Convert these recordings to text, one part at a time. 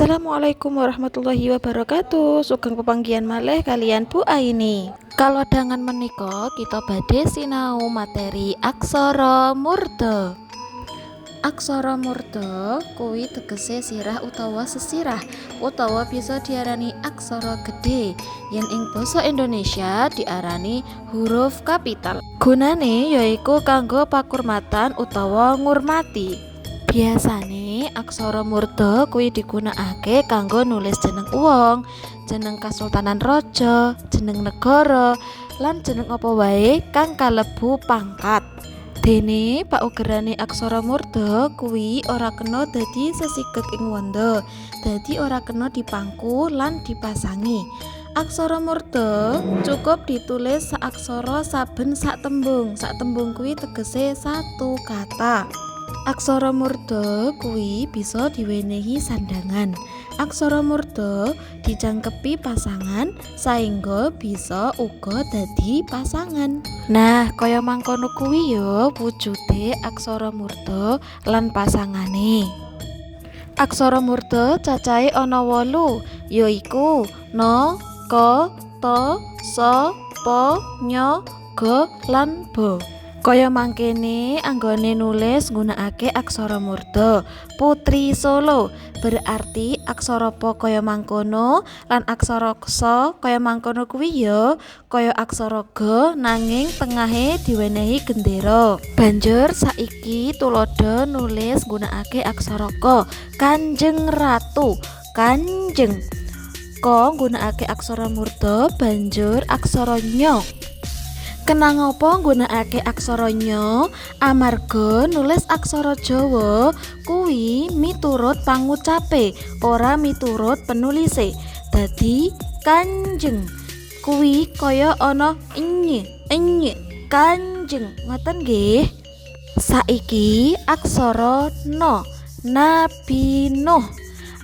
Assalamualaikum warahmatullahi wabarakatuh. Sugeng pepanggihan malih kaliyan Bu Aini. Kalodhangan menika kita badhe sinau materi aksara murda. Aksara murda kuwi tegese sirah utawa sesirah utawa bisa diarani aksara gedhe. Yen ing basa Indonesia diarani huruf kapital. Gunane yaiku kanggo pakurmatan utawa ngurmati. Biasane aksara murda kuwi digunakake kanggo nulis jeneng wong, jeneng kasultanan raja, jeneng negara, lan jeneng apa wae kang kalebu pangkat. Dene paugerane aksara murda kuwi ora kena dadi sesigeg ing wanda, dadi ora kena dipangku lan dipasangi. Aksara murda cukup ditulis saaksara saben sak tembung. Sak tembung kuwi tegese satu kata. Aksara murda kuwi bisa diwenehi sandhangan. Aksara murda dijangkepi pasangan saengga bisa uga dadi pasangan. Nah, kaya mangkono kuwi ya wujude aksara murda lan pasangane. Aksara murda cacahe ana 8, yaiku na, ka, ta, sa, pa, nya, ga, lan ba. Kaya mangkene anggone nulis nggunakake aksara murda. Putri Solo berarti aksara pa kaya mangkono lan aksara sa kaya mangkono kuwi ya kaya aksara ga nanging tengahe diwenehi gendera. Banjur saiki tuladha nulis nggunakake aksara ka. Kanjeng Ratu, Kanjeng. Ka nggunakake aksara murda banjur aksara nya. Kenang apa nggunakake aksara nya? Amarga nulis aksara Jawa kuwi miturut pangucape, ora miturut penulise. Dadi Kanjeng kuwi kaya ana ny, ny, Kanjeng, ngoten nggih. Saiki aksara na, Nabi Nuh.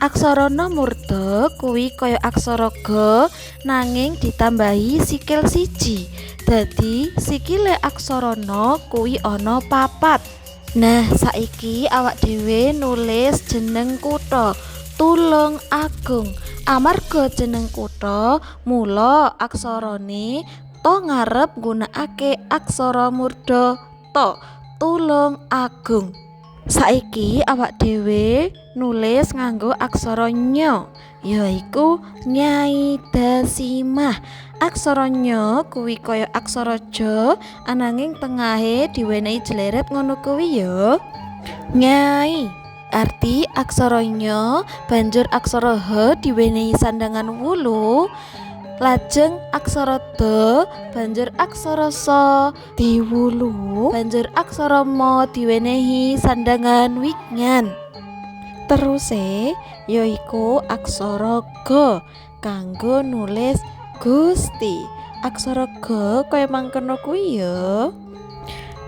Aksara na murda kuwi kaya aksara ga nanging ditambahi sikil siji. Dadi sikile aksara na kuwi ana 4. Nah, saiki awak dhewe nulis jeneng kutha Tulung Agung. Amarga jeneng kutha, mula aksarane ta ngarep nggunakake aksara murda ta. Tulung Agung. Saiki awak dhewe nulis nganggo aksara nya, yaiku Nyai Dasimah. Aksara nya kuwi kaya aksara ja ananging tengahe diwenehi jleret ngono kuwi ya. Nyai arti aksara nya banjur aksara h diwenehi sandhangan wulu, lajeng aksara da banjur aksara sa diwulu, banjur aksara ma diwenehi sandhangan wingan. Teruse yaiku aksara ga kanggo nulis Gusti. Aksara ga kaya mangkono kuwi ya.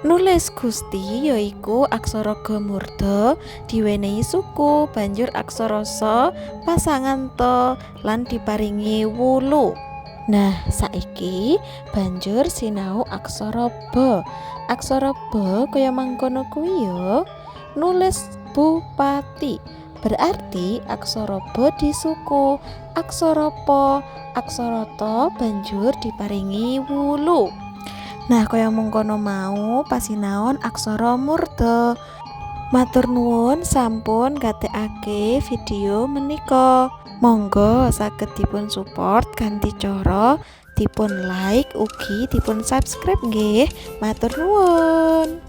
Nulis Gusti yaiku aksara ga murda diwenehi suku banjur aksara sa pasangan ta lan diparingi wulu. Nah, saiki banjur sinau aksara ba. Aksara ba kaya mangkono kuwi ya. Nulis bupati berarti aksara ba disuku, aksara pa, aksara ta banjur diparingi wulu. Nah, kaya mangkono mau pasinaon aksara murda. Matur nuwun sampun gatekake video menika. Monggo saged dipun support kanthi cara dipun like ugi dipun subscribe nggih. Matur nuwun.